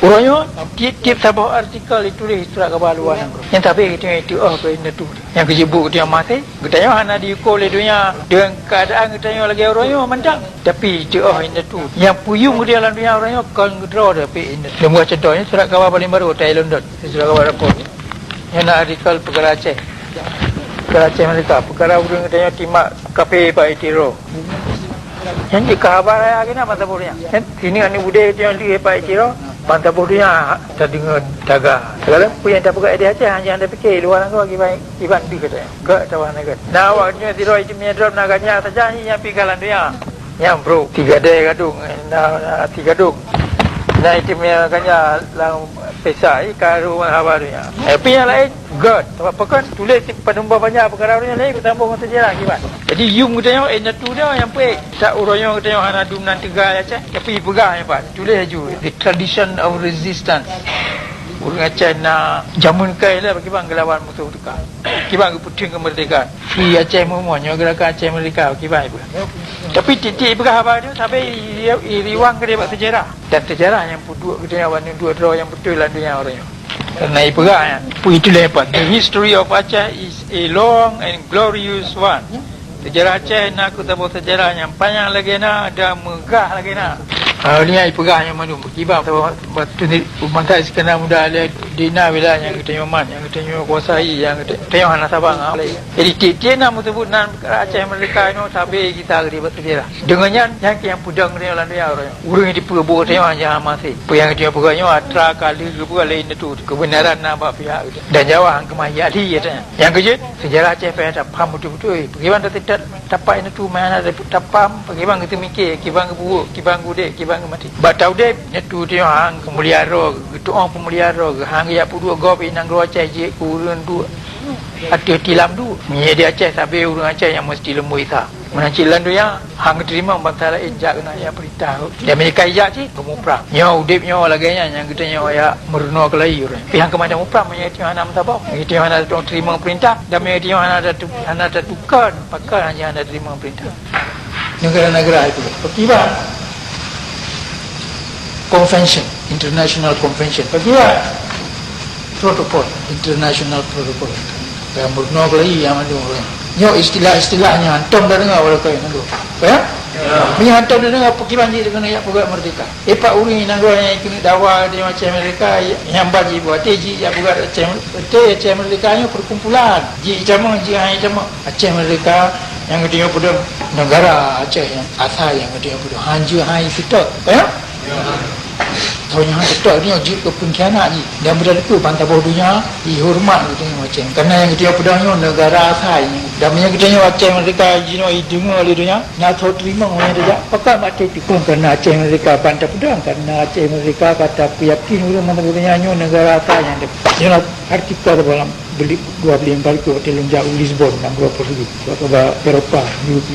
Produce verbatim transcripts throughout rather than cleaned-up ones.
Uroe nyoe, tieb-tieb saboh artikel ituléh surat kaba luwa nanggroe. Nyang sabe geutanyoe itu oh keu indatu. Nyang keujibu geutanyoe maté, geutanyoe hana diuko lé donya deungon keuadaan geutanyoe lagée uroe nyoe mantong. Tapi itu oh indatu. Nyang puyueng geutanyoe lam donya uroe nyoe kon keudroe tapi indatu. Lôn buat contoh, nyoe surat kaba paléng barô, tai London. Surat kaba rapor. Nyoe na artikel peukara Aceh. Peukara Aceh Merdeka. Peukara ureuëng geutanyoe timak kafe bak Itiro. Nyan jih ka haba raya keunan bansa boh donya. Kan? Sini aneuk budé geutanyoe lheueh bak Itiro, bansa boh donya tadeungoe taga. Sekarang peue nyang tapeugah di Aceh, hana nyang tapike luwa nanggroe kiban, kiban deuh geutanyoe. Gét atawa hana gét. Na awak nyoe sidroe item nyang drob na ganya saja nyang piga lam donya. Nyang brok, tiga deh gadong, na, na tiga dong. Na item nyang ganya lam pesa, eh, ka ruang haba donya. Tapi nyang laén, gét. Sabab pakon tuléh si padum boh banyak peukara ureuëng laén beusambông ngon sejarah kiban. Jadi, yum geutanyoe, eh, indatu nyoe nyang peuék. Sa uroe nyoe geutanyoe hana dum nan teuga ya cah, tapi peugah nyan pat. Tuléh laju, the tradition of resistance. Ureuëng Aceh na jameun kai lah bagi bang gelawan musoh teuka. Kiban geupeuteun keumeurdekaan. Free Aceh Merdeka, nyoe gerakan Aceh Merdeka, kiban ibu. Tapi tieb-tieb peugah haba nyoe, sabe i-, i-, iriwang keudeh bak sejarah. Dan sejarah nyang peuduek geutanyoe awak nyoe duek droe nyang beutôi lam donya uroe nyoe. Karena ipeugah nyan, peue itulah hebat. The history of Aceh is a long and glorious one. Sejarah Aceh na keu saboh sejarah nyang panyang lagée na dan meugah lagée na. Ah, nyan ipeugah nyan mandum. Kiban saboh batu ni, pembantai Iskandar Muda lé di na wilayah nyang geutanyoe man, nyang geutanyoe kuasai, nyang geuta-, geutanyoe hana saban ngon laén. Jadi, tieb-tieb na meuseubut nan Aceh Merdeka nyoe sabe kita keudeh sejarah. Deungon nyan, nyan keuh nyang peudong geutanyoe lam donya uroe nyoe. Ureuëng di peue buet geutanyoe hana maté. Peue nyang geutanyoe peugah nyoe atra ka lheueh geupeugah lé indatu. Keubeunaran na bak pihak geutanyoe. Dan Jawa han keumah jak lhi geutanyoe. Nyang keujeuet, sejarah Aceh payah tapaham beutôi-beutôi. Pakriban tateutap tapak indatu meuhana tapaham, pakriban geuteumike, kiban geubuet, kiban geuudeb, kiban geumaté. Bak taudeb, indatu geutanyoe han peumulia droe, geutuoh peumulia droe, geuhan geujak peuduek gob i nanggroe Aceh jeuet keu ureuëng duek ateueh tilam duek. Meunyoe di Aceh sabe ureuëng Aceh nyang meusti leumboi sa. Meunan cit lam donya, han geuteurimong bansa laén jak keunan jak peurintah. Di Amerika ijak cit, geumuprang. Nyoe udeb nyoe lagée nyan, nyang geutanyoe jak meurunoe keulayi ureuëng. Pih han keumah muprang meunyoe geutanyoe hana meusaboh. Geutanyoe hana teurimong peurintah, dan meunyoe geutanyoe hana tatu-, hana tatukeue, pakon hana teurimong peurintah. Negara-negara itu, pakriban convention, international convention. Pakriban protokol, international protokol. Nyang meurunoe keulayi nyang mandum ureuëng. Nyoe istilah-istilah nyan hantom tadeungoe bak lakoe nanggroe. Ya? Ya. Meunyoe hantom tadeungoe, pakriban jih tadeungoe jak peugah merdeka. Eh, pat ureuëng nanggroe nyang keuneuk dawa di Aceh Merdeka, nyang ban jibuet, watée jih jak peugah Aceh, watée Aceh Merdeka nyoe perkumpulan. Jih itamong, jih han itamong. Aceh Merdeka nyang geutanyoe peudong, negara Aceh nyang asai nyang geutanyoe peudong. Han jeuet, han iseutôt. Ya? Tahu nyan teutap nyoe jeuet keu pengkhianat jih. Dan beutôi bansa boh donya ihoreumat geutanyoe Aceh. Karena nyang geutanyoe peudong nyoe negara asai. Dan meunyoe geutanyoe Aceh Merdeka jinoe ideungoe lé donya, na soe teurimong nyang tajak. Pakon maté teupeu karena Aceh Merdeka ban tapeudong, karena Aceh Merdeka ka tapeuyakin ureuëng bansa boh donya nyoe negara asai nyang teuka. Nyoe artikel dalam beli-, dua belas empat puluh, watée lôn jak u Lisbon, nanggroe Portugis. Bak, bak Eropa,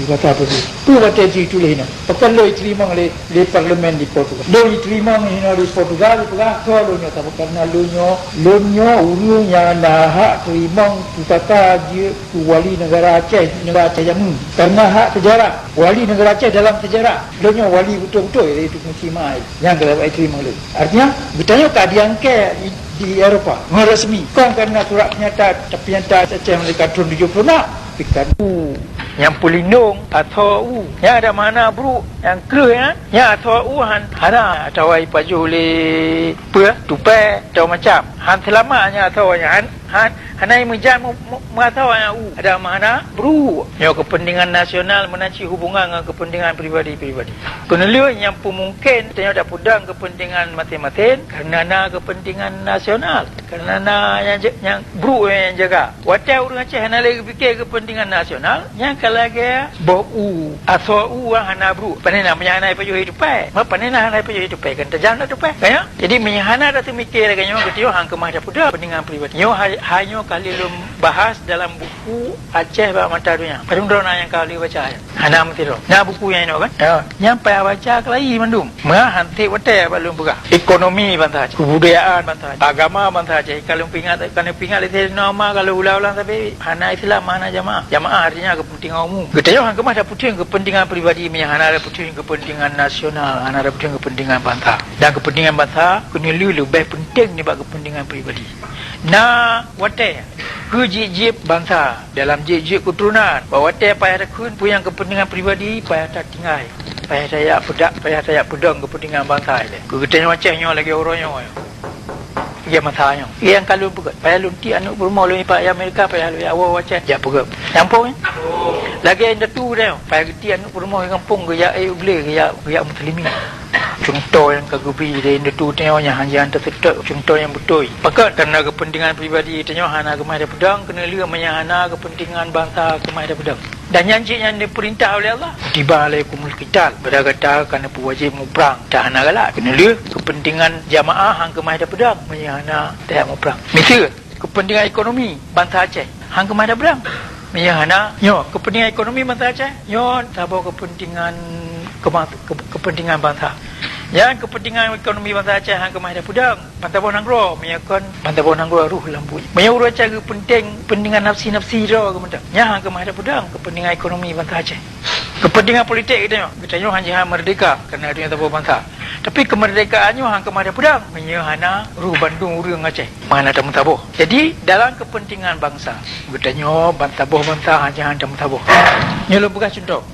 Eropa Portugis. Peue watée jituléh nyan. Pakon lôn iteurimong lé lé parlemen di Portugal. Lôn iteurimong hinoe di Portugal, ipeugah keu lôn nyoe, sabab karena lôn nyoe, lôn nyoe ureuëng nyang na hak teurimong pusaka jeuet keu wali negara Aceh, negara Aceh jameun. Karena hak sejarah, wali negara Aceh dalam sejarah. Lôn nyoe wali beutôi-beutôi dari Teungku Cik Mai. Nyang keuh iteurimong lôn. Artinya, geutanyoe ka diangkat di, di Eropa ngon resmi. Kon karena surat pernyataan, pernyataan Aceh Merdeka tahun tujuh puluh enam. Ikan u nyang peulindong asoe u, nyan ada makna brôk nyang kreueh nyan. Nyan asoe u han-, hana atawa ipajoh lé peue, tupai atawa macam. Han seulamat nyan asoe nyan, han, han, hana imeujan mu-, mu-, meuasoe nyan u. Ada makna brôk. Nyoe kepentingan nasional meunan cit hubungan ngon kepentingan pribadi-pribadi. Keuneulheueh nyang peumungken tanyoe tapeudong kepentingan maséng-maséng, karena na kepentingan nasional. Karena na nyang ja-, nyang brôk nyang jaga. Watée ureuëng Aceh hana lé geupike kepentingan nasional, nyan ka lagée boh u, asoe u hana brôk. Pane na meunyo hana ipajoh tupai. Ma pane na hana ipajoh tupai, kan tajam na tupai. Ka nyan? Jadi, meunyo hana tateumike lagée nyoe, geutanyoe han keumah tapeudong kepentingan pribadi. Nyoe hai, hai nyoe ka lheueh lôn bahas dalam buku Aceh bak Mata Donya. Padum droe na nyang ka lheueh baca nyan? Hana meusidroe. Na buku nyang inoe kan? Ya. Nyan payah baca keulayi mandum. Meuhana han treb watèe bak lôn peugah. Ekonomi bansa Aceh, kebudayaan bansa Aceh, agama bansa Aceh. Ka lôn peuingat, ka lôn peuingat lé Saidina Umar, ka lôn ulang-ulang sabe, hana Islam, hana jamaah. Jamaah artinya kepentingan umum. Geutanyoe han keumah tapeutheun kepentingan pribadi meunyo hana tapeutheun kepentingan nasional, hana tapeutheun kepentingan bansa. Dan kepentingan bansa keuneulheueh leubeh penting nibak kepentingan pribadi. Na watèe keu jieb-jieb bansa, dalam jieb-jieb keuturonan, bak watèe payah takheun peue nyang kepentingan pribadi, payah tatinggai, payah tajak peudak, payah tajak peudong kepentingan bansa ilèe. Keu geutanyoe Aceh nyoe lagèe uroe nyoe, lagèe masa nyoe. Nyang ka lôn peugah, payah lôn tiek aneuk peurumoh lôn ipak Amerika, payah lôn jak woe Aceh jak peugah. Nyampôh nyoe. Lagèe indatu geutanyoe, payah geutiek aneuk peurumoh di gampông geujak ék u glé, geujak, geujak muslimin. Cuntoh nyang ka geubri lé indatu tanyoe nyan hana jihnyan teuseutôt cuntoh nyang beutôi. Pakon? Kareuna keupeuntengan pribadi tanyoe hana keumah tapeudong, keuneulheueh meunyo hana keupeuntengan bansa keumah tapeudong. Dan nyan cit nyang dipeurintah uleh Allah, "Kutiba alaikumul qital," bak gata ka neupeuwajéb muprang. Tan hana galak, keuneulheueh keupeuntengan jamaah han keumah tapeudong meunyo hana tajak muprang. Miseue, keupeuntengan ekonomi bansa Aceh han keumah tapeudong meunyo hana. Nyoe, keupeuntengan ekonomi bansa Aceh nyoe saboh keupeuntengan keuma-, keu-, keupeuntengan bansa. Nyan keupeuntengan ekonomi bansa Aceh han keumah tapeudong ban saboh nanggroe, meunyo kon ban saboh nanggroe rôh lam buet. Meunyo ureueng Aceh geupeunténg keupeuntengan nafsi-nafsi droe geuh mantong, nyan han keumah tapeudong keupeuntengan ekonomi bansa Aceh. Keupeuntengan politik geutanyoe, geutanyoe han jihnyan meurdeka kareuna geutanyoe saboh bansa. Tapi keumeurdekaan nyoe han keumah tapeudong meunyo hana rôh bandum ureueng Aceh. Meuhana tameusaboh. Jadi, dalam keupeuntengan bansa, geutanyoe ban saboh bansa han jihnyan tameusaboh. Nyoe lôn peugah cuntoh.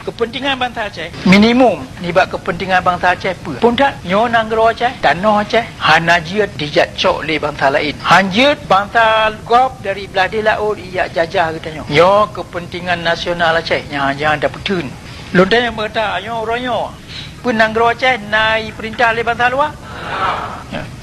Keupeuntengan bansa Aceh, minimum nibak keupeuntengan bansa Aceh peue? Phon that, nyoe nanggroe Aceh, tanoh Aceh, hana jeuet dijak cok lé bansa laén. Han jeuet bansa gob dari blah deh laôt ijak jajah geutanyoe. Nyoe keupeuntengan nasional Aceh nyang han jihnyan tapeutheun. Lôn tanyong bak gata, nyoe uroe nyoe, peue nanggroe Aceh na jipeurintah lé bansa luwa?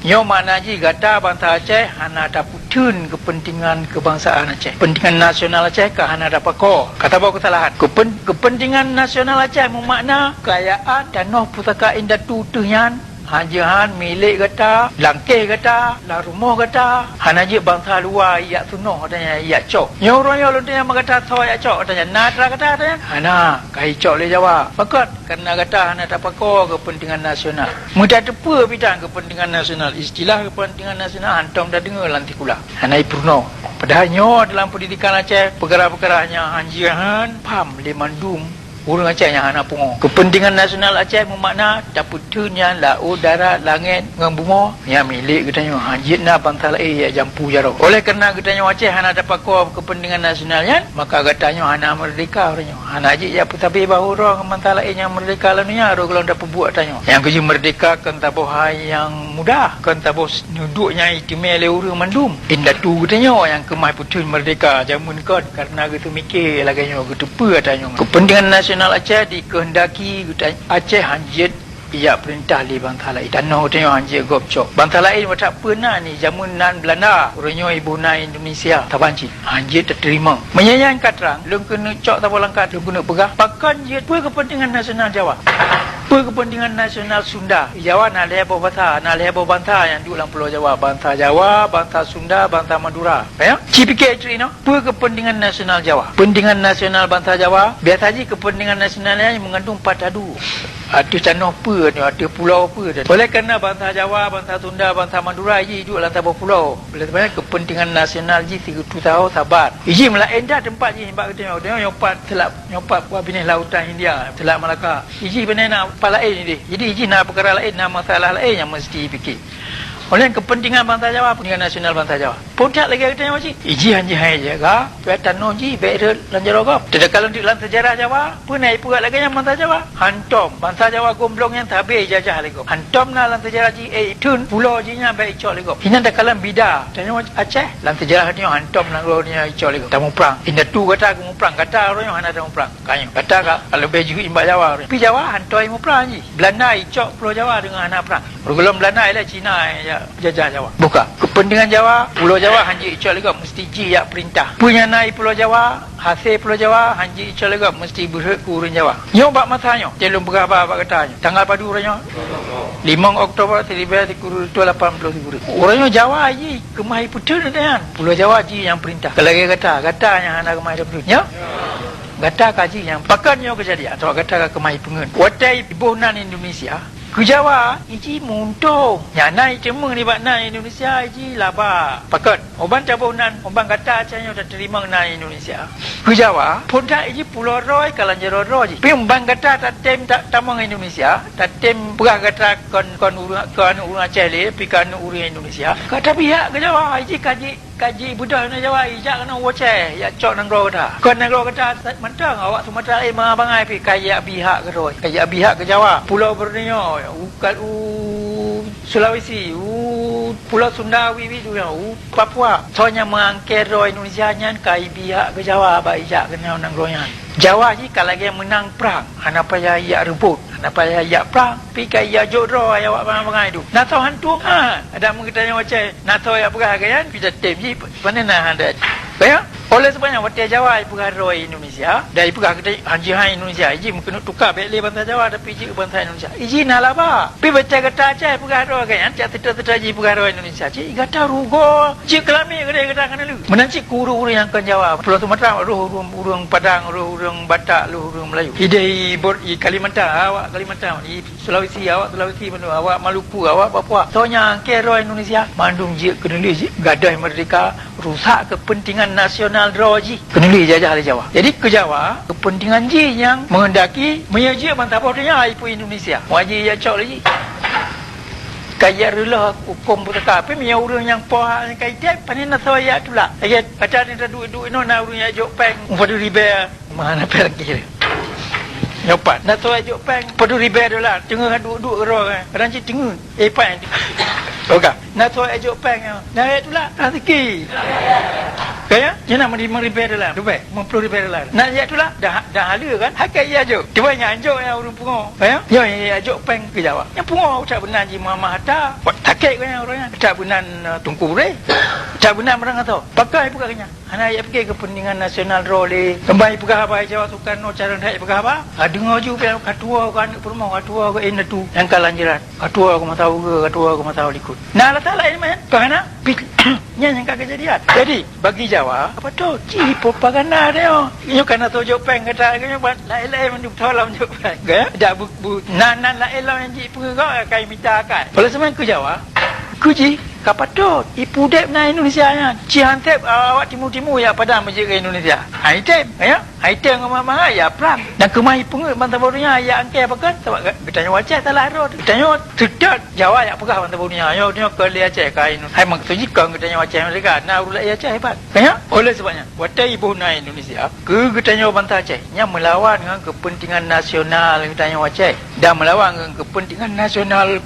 Nyoe makna jih gata bansa Aceh hana tapeutheun keupeuntengan keubangsaan Aceh. Keupeuntengan nasional Aceh ka hana tapakoe. Ka saboh keusalahan. Keupen-, keupeuntengan nasional Aceh meumakna keukayaan tanoh pusaka indatu teuh nyan han jihnyan milék gata, lam kéh gata, lam rumoh gata, hana jeuet bansa luwa ijak seunoh gata nyan ijak cok. Nyoe uroe nyoe lôn tanyong bak gata, soe ijak cok gata nyan? Na atra gata, gata nyan? Hana, ka jicok lé Jawa. Pakon? Kareuna gata hana tapakoe keupeuntengan nasional. Meutateupeue pih tan keupeuntengan nasional, istilah keupeuntengan nasional hantom tadeungoe lam sikula. Hana jipeurunoe. Padahai nyoe dalam peundidikan Aceh, peukara-peukara nyan han jihnyan pham lé mandum ureueng Aceh nyang hana pungo. Keupeuntengan nasional Aceh meumakna tapeutheun nyan laôt, darat, langét ngon bumoe nyan milék geutanyoe, han jeuet na bansa laén ijak jampu jaroe. Oleh kareuna geutanyoe Aceh hana tapakoe keupeuntengan nasional nyan, maka gata nyoe hana meurdeka uroe nyoe. Hana jeuet jak peusabe bahô droe ngon bansa laén nyang meurdeka lam donya rot gohlom tapeubuet tanyoe. Nyang keujeuet meurdeka kon saboh hai nyang mudah, kon saboh s-, neuduek nyang jiteumé lé ureueng mandum. Indatu geutanyoe nyang keumah peutheun meurdeka jameun kon kareuna geuteumike lagèe nyoe, geuteupeue tanyoe. Keupeuntengan nasional Aceh dikeundaki geuta-, Aceh han jeuet ijak peurintah lé bansa laén. Tanoh geutanyoe han jeuet gob cok. Bansa laén watèe peue na ni jameun nan Beulanda, uroe nyoe iboh nan Indonesia, saban cit. Han jeuet tateurimong. Meunyo nyan ka trang, lôn keuneuk cok saboh langkah, lôn keuneuk peugah, pakon jeuet peue keupeuntengan nasional Jawa? Peue keupeuntengan nasional Sunda? Jawa na lhèe boh bansa, na lhèe boh bansa nyang duek lam Pulo Jawa. Bansa Jawa, bansa Sunda, bansa Madura. Ya? Ci pike cit inoe, peue keupeuntengan nasional Jawa? Keupeuntengan nasional bansa Jawa, biasa jih keupeuntengan nasional nyan meungandung pat adu. Ateueh tanoh peue nyoe, ateueh pulo peue nyoe. Oleh kareuna bansa Jawa, bansa Sunda, bansa Madura jih duek lam saboh pulo. Oleh sebab nyan, keupeuntengan nasional jih sigoe teuk saho saban. Jih meulaén that teumpat jih nibak geutanyoe. Geutanyoe nyoe pat seulab, nyoe pat bak binéh Lautan Hindia, Selat Malaka. Jih binéh na pat laén jih. Jadi, jih na peukara laén, na masalah laén nyang meusti jipike. Oleh keupeuntengan bansa Jawa, keupeuntengan nasional bansa Jawa. Peue that lagèe geutanyoe cit? Jih han jih hai jaga, pih tanoh jih bèk rhot lam jaroe gob. Teuka lôn duek lam seujarah Jawa, peue na jipeugah lagèe nyan bansa Jawa? Hantom, bansa Jawa gomblong nyan sabé jajah lé gob. Hantom na lam seujarah jih, eh, itheun pulo jih nyan bèk icok lé gob. Inan takalon bida, tanyoe Aceh, lam seujarah tanyoe hantom nanggroe nyan icok lé gob. Tamuprang. Indatu gata geumuprang, gata uroe nyoe hana tamuprang. Ka nyoe, gata ka leubeh jeuhet nibak Jawa. Pih Jawa hantom muprang jih. Beulanda icok Pulo Jawa deungon hana prang. Rot gohlom Beulanda ilèe Cina, ya, jajah Jawa. Buka. Kepentingan Jawa, Pulo Jawa hanjeuet icok lé gob, meusti jih jak peurintah. Peue nyang na i Pulo Jawa, hasé Pulo Jawa hanjeuet icok lé gob, meusti beuheuet keu ureuëng Jawa. Nyoe bak masa nyoe, teuh lôn peugah haba bak gata nyoe. Tanggal padum uroe nyoe? Limong Oktober seribu sembilan ratus lapan puluh tujuh. Uroe nyoe Jawa jih keumah ipeutheun nyan. Pulo Jawa jih nyang peurintah. Ka lagée gata, gata nyang hana keumah ipeutheun. Nyoe? Gata ka jih nyang pakon nyoe keujadian, sabab gata ka keumah ipeungeut. Watée iboh nan Indonesia, keu Jawa, iji meuuntông. Nyang na iteumeung nibak nan Indonesia, iji laba. Pakon? Uban taboh nan, uban gata Aceh nyoe tateurimong nan Indonesia. Keu Jawa, phon that iji pulo droe, kalan jaroe droe jih. Pi uban gata tatem ta-, tamong Indonesia, tatem peugah gata kon, kon ureuëng, kon ureuëng Aceh lé, pi kon ureuëng Indonesia. Ka tabihak keu Jawa, iji ka ji Ka jibeudôh ngon Jawa, ijak keunoe u Aceh, jak cok nanggroe gata. Kon nanggroe gata mantong, awak Sumatra laén bangai pih ka jak bihak keudroe, ka jak bihak keu Jawa. Pulo Borneo, u, ka-, u Sulawesi, u Pulo Sunda, wit-wit donya, u Papua. Soe nyang meuangkée droe Indonesia nyan ka jibihak keu Jawa, bak ijak keunoe nanggroe nyan. Jawa jih ka lagée meunang prang, hana payah jak reubot, hana payah jak prang, pi ka jak jok droe awak bangai-bangai tu. Na soe hantom, ha, adak meugeutanyoe Aceh, na soe jak peugah lagée nyan, pi tatem jih, pane na hana. Kaya? Oleh sebab nyan, watée Jawa jipeugah droe Indonesia, dan jipeugah keu hanjeuet hai Indonesia, jih meukeuneuk tuka bék lé bansa Jawa, tapi jih bansa Indonesia. Iji na laba. Pi watée gata Aceh peugah droe lagée nyan, cak seutôt-seutôt jih peugah droe Indonesia, cit gata rugoe. Cit keulamé keudeh gata keuneulheueh. Meunan cit keu ureuëng-ureuëng nyang kon Jawa. Pulo Sumatera, roh ureuëng, ureuëng Padang, roh ureuëng Batak, roh ureuëng Melayu. Ideh i bot i Kalimantan, awak Kalimantan, i Sulawesi, awak Sulawesi bandum, awak Maluku, awak Papua. Soe nyang angkée droe Indonesia, mandum jeuet keuneulheueh jih, gadôh merdeka, rusak kepentingan nasional droe jih. Keuneulheueh jajah lé Jawa. Jadi keu Jawa, kepentingan jih nyang meuhendaki, meunyoe jeuet ban saboh donya, ipeu Indonesia. Wajéb jak cok lé jih. Ka jak reuloh hukôm pusaka, tapi meunyoe ureuëng nyang poh hak nyang ka itém, pane na soe jak tulak. Lagée gata ni taduek-duek inoe na ureuëng jak jok péng, padum ribée. Mana péng kira? Nyoe pat. Na soe jak jok péng, padum ribée dolar. Teungoh duek-duek keudroe, eh. Kadang cit teungoh. Eh, péng. Oke. Na soe jak jok péng, eh. Na jak tulak, rezeki. Kaya? Nyoe na limong ribée dolar. Leubeh. Limong ploh ribée dolar. Na jak tulak, dah, dah hala kan? Hakei jak jok. Cuba nyang jok nyang ureuëng pungo. Kaya? Nyoe nyang jak jok péng keu Jawa. Nyang pungo utak beunan jih meuamah harta. Buat sakét keu nyang ureuëng nyan. Utak beunan, eh, tungku reh. Utak beunan barang atau. Pakai buka keu nyang. Hana jak pike kepentingan nasional droe lé. Keumbang jipeugah haba Jawa Sukarno cara that jipeugah haba. Ha, deungoe ju pian ka tuwoe keu aneuëk peurumoh, ka tuwoe keu indatu nyang ka lanjuran. Ka tuwoe keu masa uroe, ka tuwoe keu masa likot. Na alasan laén meunan? Ka hana? Nyan nyang ka keujadian. Jadi, bagi Jawa, apa tu? Ci propaganda dia. Nyoe kana tu jok péng kata, nyoe buat laén-laén mandum tolong jok péng. Ya? Dak bu, bu, nan, nan laén lom nyang jipeugah, kai mita akai. Oleh sebab keu Jawa, keu jih, Ka patot, ipudeb na Indonesia nyan. Ci han seb awak timu-timu jak padang meujeuet keu Indonesia. Hai tem, ya? Hai tem ngon mama ya prang. Dan keumah ipeungeut ban saboh donya jak angkée pakon? Sabab geutanyoe Aceh salah rot. Geutanyoe seutôt Jawa jak peugah ban saboh donya. Nyoe, nyoe kon lé Aceh ka Indonesia. Hai maksud jih kon geutanyoe Aceh merdeka. Na ureuëng laén Aceh hebat. Ya? Oleh sebab nyan, watée iboh na Indonesia, keu geutanyoe bansa Aceh, nyan meulawan ngon kepentingan nasional geutanyoe Aceh. Dan meulawan ngon kepentingan nasional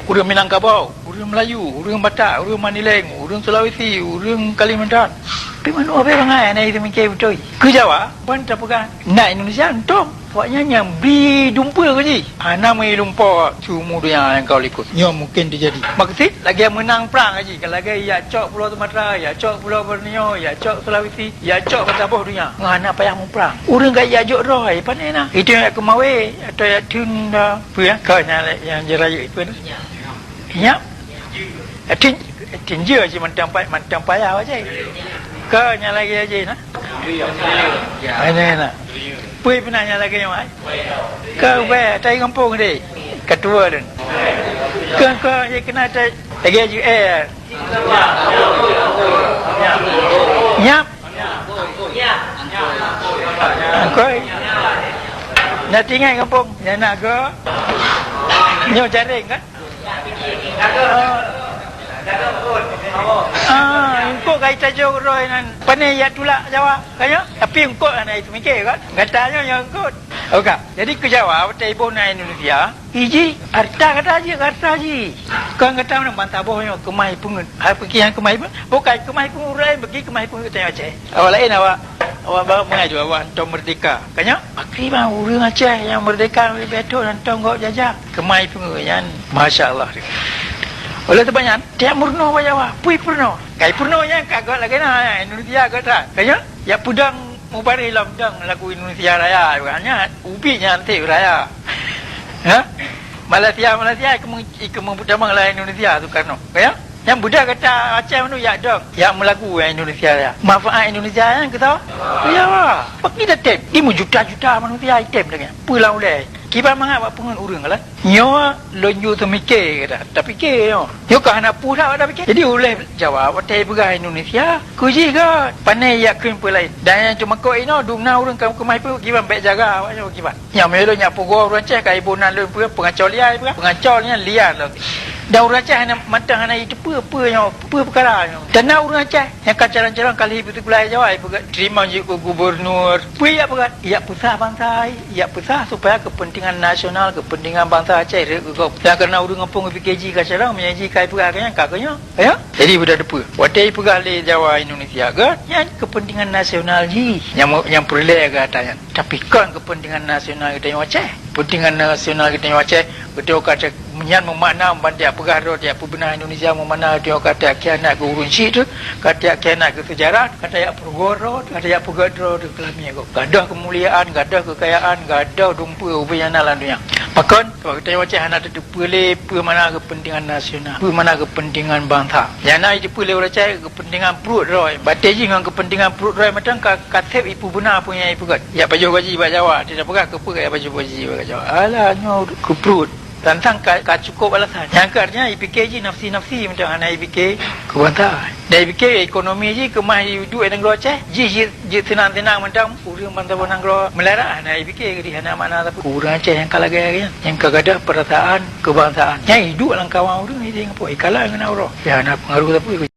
ureuëng Minangkabau, ureuëng Melayu, ureuëng Batak, ureuëng Mandailing, ureuëng Sulawesi, ureuëng Kalimantan. Tapi mandum abée bangai hana jimikée beutôi. Keu Jawa, ban tapeugah na Indonesia untông. Awaknyan nyang bri dumpeue keu jih. Hana meulumpoe siumu donya nyang ka likot. Nyoe mungken teujadi. Maksud, lagée meunang prang jih. Ka lagée jak cok Pulo Sumatera, jak cok Pulo Borneo, jak cok Sulawesi, jak cok ban saboh donya. Ngon hana payah muprang. Ureuëng ka jak jok droe, pane na? Itu nyang keumawe, atau jak theun dah. Peue ya? Kau nyang, nyang jirayeuk peue na? Inyak? Tin, tin je cit mantong pa-, mantong payah aja. Kau nyang lagi aja na? Mana na? Peue pernah nyang lagi nyoe ai? Kau bai tai gampông deh. Ketua dan. Kau, kau je kena tai lagi aja eh. Nyap. Angkoi. Na tinggai gampông, nyang na go. Nyoe jaring kan? Ah, eungkôt ka itajoe keudroe nan. Pane jak tulak Jawa, ka nyoe? Tapi eungkôt hana jipeumiké kan? Gata nyoe nyang eungkôt. Oke. Jadi keu Jawa, watée iboh na Indonesia, iji harta gata jih, harta jih. Kon gata meunan ban saboh nyoe keumah ipeungeut. Hai peuki nyang keumah ipeungeut? Bukai keumah ipeungeut ureuëng laén, bagi keumah ipeungeut tanyoe Aceh. Awak laén awak, awak baru mengaju awak hantom merdeka. Ka nyoe? Pakriban ureuëng Aceh nyang merdeka leubeh thon hantom gob jajah. Keumah ipeungeut nyan, masya Allah. Oleh sebab nyan, tiep meurunoe bak Jawa, pui peurunoe. Kai peurunoe nyan ka göt lagèe na, Indonesia göt that. Ka nyan, jak peudong mubareh lom dong lagu Indonesia Raya, nyan, ubit nyan seb raya. Ha? Malaysia, Malaysia, ikeu meu-, ikeu meupeutamong lam Indonesia Sukarno. Ka nyan? Nyang beudôh gata Aceh mandum jak dong, jak meulagu nyang Indonesia Raya. Manfaat Indonesia nyan keu soe? Keu Jawa. Bak kita tem, di meujuta-juta manusia item dengan. Peue lam ulèe? Kiban mangat bak peungeut ureueng lah. Nyoe lôn ju teumike gata, tapike nyoe. Nyoe ka hana peue that bak tapike. Jadi ulèe Jawa watèe peugah Indonesia, keu jih göt. Pane jak kheun peue laén. Dan nyang teumakot inoe, dum na ureueng ka keumah ipeue, kiban bèk jaga awak nyoe kiban. Nyang meulôn nyak peugoe ureueng Aceh ka iboh nan lôn peue, peungaco liar peue, peungaco nyan liar lom. Dan ureueng Aceh hana mantong hana jiteupeue peue nyoe, peue peukara nyoe. Dan na ureueng Aceh nyang ka calon-calon ka lheueh beuseukula Jawa, ipeugah teurimong jeuet keu gubunur. Peue jak peugah? Jak peusah bansa, jak peusah supaya keupeuntengan nasional, keupeuntengan bansa Aceh rhot keu gob. Dan kareuna ureueng gampông geupike jih ka calon, meunyo jih ka ipeugah keu nyan, ka keu nyoe. Ya? Jadi beudôh teupeue. Watèe ipeugah lé Jawa Indonesia göt, nyan keupeuntengan nasional jih nyang, nyang peureulèe gata nyan. Tapi kon keupeuntengan nasional geutanyoe Aceh. Keupeuntengan nasional geutanyoe Aceh, geutanyoe ka cak nyan meumakna ban tajak peugah droe tajak peubeuna Indonesia, meumakna geutanyoe ka tajak khianat keu ureueng chik teuh, ka tajak khianat keu seujarah, ka tajak peurugoe droe teuh, ka tajak peugöt droe teuh keu lamiet gob. Gadôh keumuliaan, gadôh keukayaan, gadôh dumpeue ubé nyang na lam donya. Pakon? Sabab geutanyoe Aceh hana tateupeue lé peue makna keupeuntengan nasional, peue makna keupeuntengan bansa. Nyang na jiteupeue lé ureueng Aceh keupeuntengan pruet droe. Batèe jih ngon keupeuntengan pruet droe mantong ka, ka seb ipeubeuna peue nyang ipeugöt. Jak pajoh gaji bak Jawa, tidak peugah keu peue jak pajoh gaji bak Jawa. Alah, nyoe keu pruet. Tantang ka, ka cukôp alasan. Nyang keu artinya ipike jih nafsi-nafsi mantong, hana ipike keu bansa. Dan ipike ekonomi jih keumah iduek nanggroe Aceh, jih jeuet, jeuet seunang-seunang mantong. Ureueng bansa nanggroe meularat hana ipike, jadi hana makna sapeue. Ureueng Aceh nyang ka lagèe nyan, nyang ka gadôh peurasaan keubangsaan. Nyan iduek lam kawan ureueng, jadi ngapo? Ikalon ngon uroe. Ya, hana peungaruh sapeue.